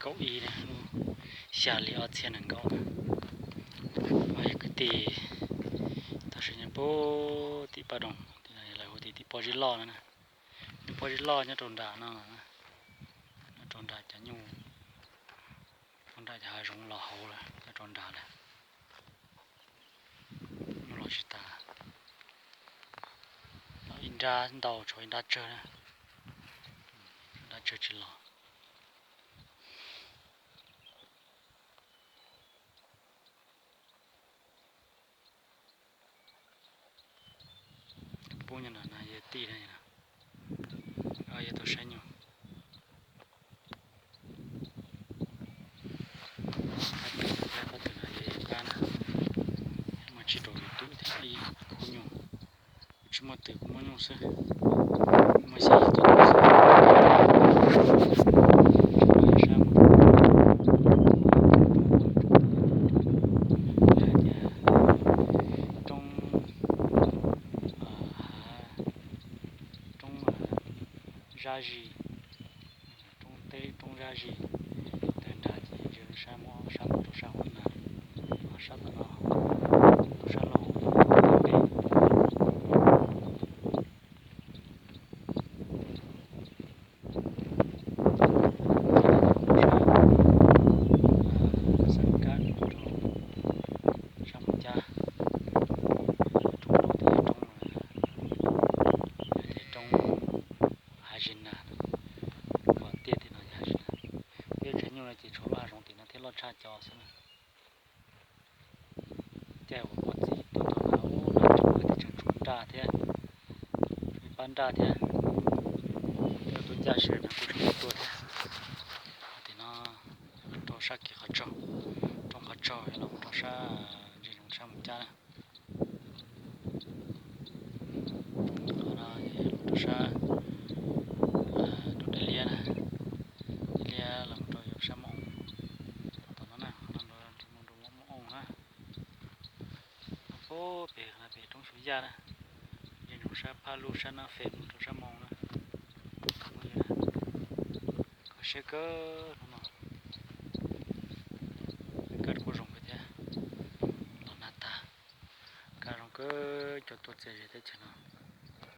kaum ib, xya hli ob txhiab nees nkaum na. Kwv tij, tam sim no pub tim Paj Doog, lawv hu tias tim Pob Zeb Loj no na. Nyuj Pob Zeb Loj nyob rau nram no, nyob rau nram cov nyuj, nram cov hav zoov los hauv lawm, nyob rau nram lawm. Nyuj los tsis tas, los ib nrab ntau, tshuav ib nrab tsawg na, ib nrab tsawg tsis los. Pub nyob no yog tij na, yog tus saib nyuj. Qab twg no yog qab na, muaj tsib rau yus tus thiab ib khub nyuj. Kuv tsis muaj twm, kuv muaj nyuj xwb, muaj xya yim tus nyuj xwb. Roob, hav, roob zab zis, roob teb roob zab zis, tawg nrad ces sab mus, sab mus rau sab hauv na, sab tom no, rau sab laug hauv, sab kab rau sab Moos Cab, roob roob, roob hav zis nag, kom tiaj tim no yog hav zis nag. Peb tsev nyuj no ces tshuav lub hav zoov tim no thiab loj tshaj cov xwb na. Caij uas pub txiv tuaj tom no, ub, no tseem muaj tseem tshuav nraj thiab, ib pab nraj thiab. Peb tuaj ncaj sawv no kuj tseem tuaj thiab. Tim no rau sab kev qhov tsaug, roob qhov tsaug los rau sab ntsis zoov sab Moos Cab na. Qhov no rau sab, rau dej liab na, dej liab los rau sab Moos, tom no na, qhov no mus rau Moos Oos na. Pub pem, pem roob Xyuas Yaj na, ntsis zoov sab Phaj Luj sab Nab Fem mus rau sab Moos na. Kho siab kawg hnub no. Kaj kuj zoo kawg thiab, los nag tag. Kaj zoo kawg, cua tuaj txias ze teb chaws no.